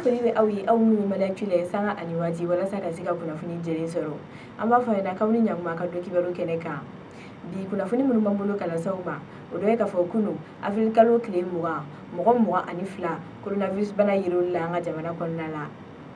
Foli bɛ aw ye, aw minnu bɛ Mali Actu lajɛ sanga ani waati walasa ka se ka kunnafoni jɛlen sɔrɔ. An b'a fɔ aw ɲɛna k'aw ni ɲakuma ka don kibaru kɛnɛ kan. Bi, kunnafoni minnu b'an bolo ka lase aw ma, o dɔ ye k'a fɔ kunu avril kalo tile 20, mɔgɔ 22 coronavirus bana yer'olu la an ka jamana kɔnɔna la.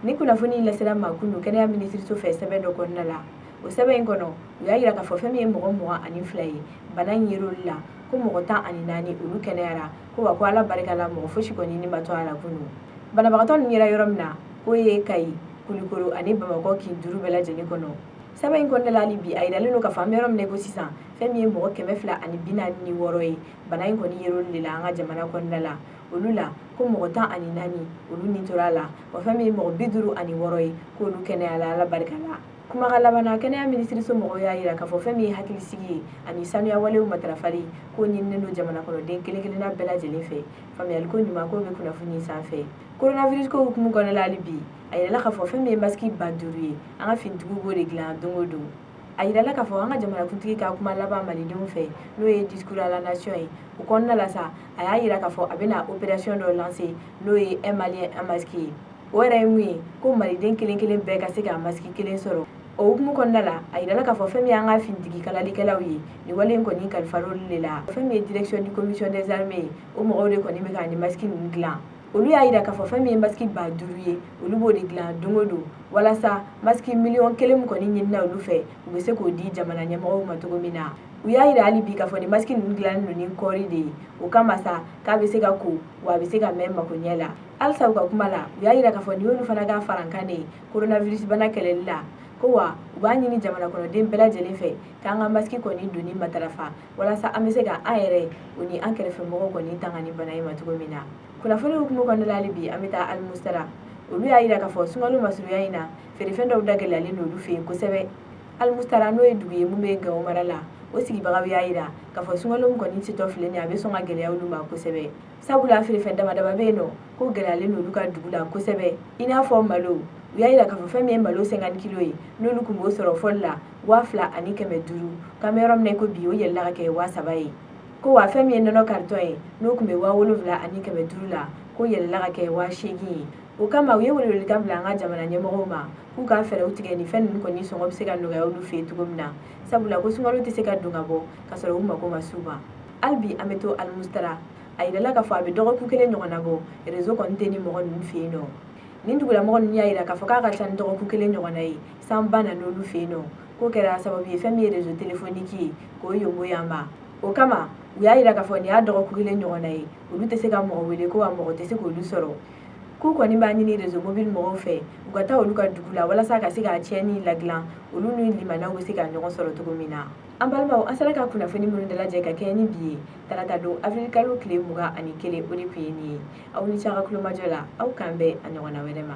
Ni kunnafoni lasera ma kunu kɛnɛya minisiriso fɛ sɛbɛn dɔ kɔnɔna la. O sɛbɛn in kɔnɔ, u y'a yira k'a fɔ fɛn min ye mɔgɔ 22 ye, bana in yer'olu la, ko mɔgɔ 14, olu kɛnɛyara, ko wa ko Ala barika la, mɔgɔ fosi kɔni ni ma to a la kunu. Banabagatɔ ninnu yera yɔrɔ min na, k'o ye Kayi, Kulikoro ani Bamakɔ kin 5 bɛɛ lajɛlen kɔnɔ. Sɛbɛn in kɔnɔna la hali bi, a yiralen don k'a fɔ an bɛ yɔrɔ min na i ko sisan, fɛn min ye mɔgɔ 246 ye, bana in kɔni yer'olu de la an ka jamana kɔnɔna la. Olu la, ko mɔgɔ 14, olu ni tora a la, wa fɛn min ye mɔgɔ 56 ye, k'olu kɛnɛyala Ala barika la. Kumakan laban na, kɛnɛya minisiriso mɔgɔw y'a yira k'a fɔ fɛn min ye hakilisigi ye ani sanuya walew matarafali, k'o ɲininen don jamana kɔnɔden kelen kelenna bɛɛ lajɛlen fɛ. Faamuyaliko ɲuman k'o bɛ kunnafoni sanfɛ. Coronavirus ko hukumu kɔnɔna la hali bi, a yirala k'a fɔ fɛn min ye masque 5000 ye, an ka finitigiw b'o de dilan don o don. A yirala k'a fɔ an ka jamanakuntigi ka kuma laban malidenw fɛ, n'o ye discours à la nation ye, o kɔnɔna la sa, a y'a yira k'a fɔ a bɛna opération dɔ lancer, n'o ye un Malien un masque ye. O yɛrɛ ye mun ye? Ko maliden kelen kelen bɛɛ ka se ka masque kelen sɔrɔ. O hukumu kɔnɔna la, a yirala k'a fɔ fɛn min y'an ka finitigi kalalikɛlaw ye, nin wale in kɔni kalifar'olu de la. Fɛn min ye direction du commission des armées ye, o mɔgɔw de kɔni bɛ ka nin masque ninnu dilan. Olu y'a yira k'a fɔ fɛn min ye masque 5000 ye, olu b'o de dilan don o don, walasa masque miliyɔn 1 min kɔni ɲinina olu fɛ, u bɛ se k'o di jamana ɲɛmɔgɔw ma cogo min na. U y'a yira hali bi k'a fɔ nin masque ninnu dilannen don ni kɔɔri de ye. O kama sa, k'a bɛ se ka ko, wa a bɛ se ka mɛn makoɲɛ la. Halisa u ka kuma la, u y'a yira k'a fɔ nin y'olu fana ka farankan de ye coronavirus bana kɛlɛli la, ko wa u b'a ɲini jamana kɔnɔden bɛɛ lajɛlen fɛ k'an ka masque kɔni donni matarafa, walasa an bɛ se ka an yɛrɛ, o ni an kɛrɛfɛmɔgɔw kɔni tanga ni bana in ma cogo min na. Kunnafoni hukumu kɔnɔna la hali bi, an bɛ taa Alimusara. Olu y'a yira k'a fɔ sunkalo masurunya in na, feerefɛn dɔw da gɛlɛyalen don olu fɛ yen kosɛbɛ. Alimusara, n'o ye dugu ye mun bɛ Gawo mara la, o sigibagaw y'a yira k'a fɔ sunkalo min kɔni setɔ filɛ nin ye, a bɛ sɔn ka gɛlɛya olu ma kosɛbɛ, sabula feerefɛn dama dama bɛ yen nɔ ko gɛlɛyalen don olu ka dugu la kosɛbɛ, i n'a fɔ malo. U y'a yira k'a fɔ fɛn min ye malo 50 kilo ye, n'olu tun b'o sɔrɔ fɔli la 2500, k'an bɛ yɔrɔ min na i ko bi, o yɛlɛla ka kɛ 3000 ye. Ko wa fɛn min ye nɔnɔ karitɔn ye, n'o tun bɛ 7500 la, k'o yɛlɛla ka kɛ 8000 ye. O kama, u ye welewelekan bila an ka jamana ɲɛmɔgɔw ma k'u ka fɛɛrɛw tigɛ ni fɛn ninnu kɔni sɔngɔ bɛ se ka nɔgɔya olu fɛ yen cogo min na, sabula ko sunkalo tɛ se ka don ka bɔ ka sɔrɔ u mako ma s'u ma. Hali bi an bɛ to Alimusitara. A yirala k'a fɔ a bɛ dɔgɔkun kelen ɲɔgɔnna bɔ, réseau kɔni tɛ ni mɔgɔ ninnu fɛ yen nɔ. Nin dugulamɔgɔ ninnu y'a yira k'a fɔ k'a ka ca ni dɔgɔkun kelen ɲɔgɔnna ye, sanba na n'olu fɛ yen nɔ, k'o kɛra sababu ye fɛn min ye réseau téléphonique ye, k'o yongo yan ma. O kama, u y'a yira k'a fɔ nin y'a dɔgɔkun kelen ɲɔgɔnna ye, olu tɛ se ka mɔgɔ wele, ko wa mɔgɔ tɛ se k'olu sɔrɔ. K'u kɔni b'a ɲini réseau mobile mɔgɔw fɛ, u ka taa olu ka dugu la walasa ka se k'a tiɲɛni ladilan, olu ni limanaw bɛ se ka ɲɔgɔn sɔrɔ cogo min na. An balimaw, an sera ka kunnafoni minnu dalajɛ ka kɛɲɛ ni bi ye, tarata don avril kalo tile 21, o de tun ye nin ye. Aw ni ce a ka kulomajɔ la. Aw k'an bɛn a ɲɔgɔnna wɛrɛ ma.